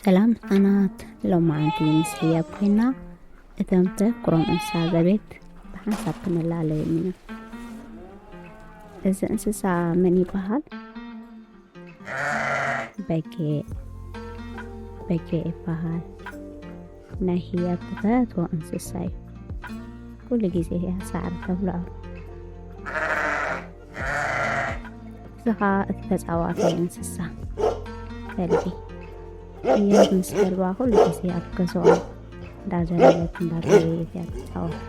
ሰላም ህጻናት፣ ሎማዓንቲ ምስ ህያብ ኮይና እቶም ተፍቅሮም እንስሳ ዘቤት ብሓንሳብ ክነላለዮም ኢና። እዚ እንስሳ መን ይበሃል? በጊዕ። በጊዕ ይበሃል። ናይ ህያብ ተፈትዎ እንስሳ እዩ። ኩሉ ግዜ እያ ሳዕሪ ተብልዖ። እዚ ኸኣ እቲ ተጻዋታይ እንስሳ ከልቢ። ህያብ ምስ ከልባ ኩሉ ግዜ ኣብ ገዝኦም እንዳዘለለት እንዳጎየየት እያ ትጻወት።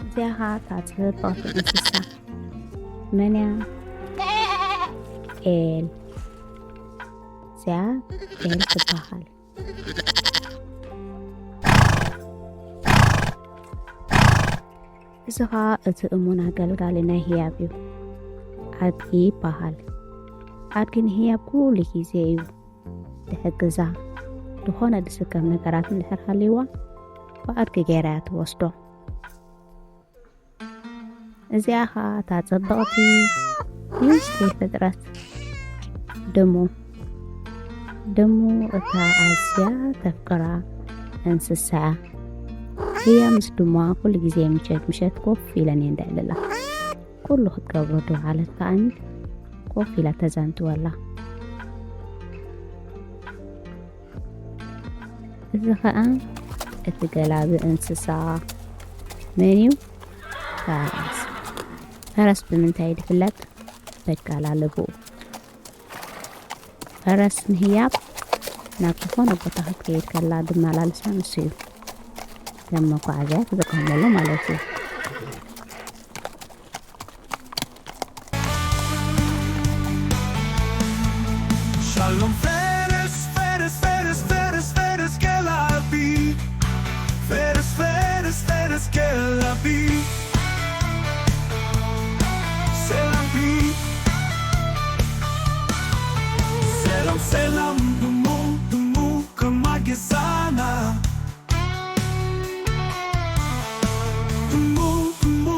እዚኣ ኸኣ እታ ጽብቕቲ እንስሳ መን እያ? ጤል። እዚኣ ጤል ትበሃል። እዚ ኸኣ እቲ እሙን ኣገልጋሊ ናይ ህያብ እዩ። ኣድጊ ይበሃል። ኣድጊ ንህያብ ኩሉ ግዜ እዩ ዝሕግዛ። ዝኾነ ዝስከም ነገራት እንድሕር ሃልይዋ፣ ብኣድጊ ገይራ እያ ትወስዶ። እዚኣ ኸኣ እታ ጽብቕቲ ንእሽተይ ፍጥረት፣ ድሙ። ድሙ እታ ኣዝያ ተፍቅራ እንስሳ እያ። ህያብ ምስ ድሙኣ ኩሉ ግዜ ምሸት ምሸት ኮፍ ኢለን እየን ዘዕልላ። ኩሉ ክትገብሮ ዝወዓለት ከኣኒ ኮፍ ኢላ ተዘንትወላ። እዚ ኸኣ እቲ ገላቢ እንስሳ መን እዩ? ፈረስ። ፈረስ ብምንታይ እዩ ዝፍለጥ? በጋላልብኡ። ፈረስ ንህያብ ናብ ዝኾነ ቦታ ክትከይድ ከላ ዝመላልሳ ንሱ እዩ። ከም መጓዓዝያ ትጥቀመሉ ማለት እዩ። Shalom Feres, Feres, Feres, Feres, Feres Gelabi. Feres, Feres, Feres Gelabi. Selabi. Selam, selam, dumu, dumu, kamagisana. Dumu, dumu,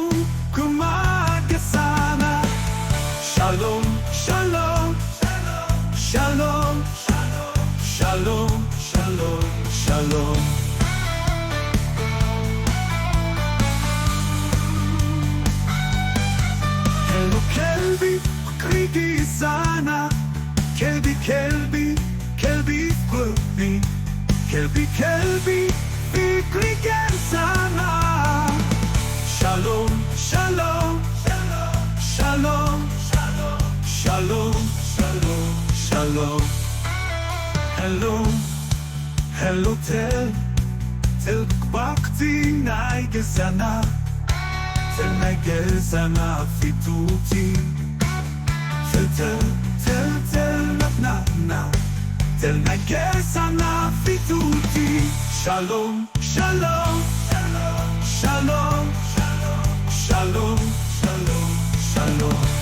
kamagisana. Shalom, shalom, shalom, shalom, shalom, shalom. Hello, Kelbi, Krigi Sana. Kelbi, Kelbi, Kelbi, Kelbi, Kelbi, Kelbi, Fikri Gersana. Shalom, shalom, shalom, shalom, shalom, shalom. Hello, hello, tell, tell, bakti, nai, gesana. Tell, nai, gesana, fituti. Tell, tell, tell, na, na, na. Tell, nai, gesana, fituti. Shalom, shalom, shalom, shalom, shalom, shalom, shalom.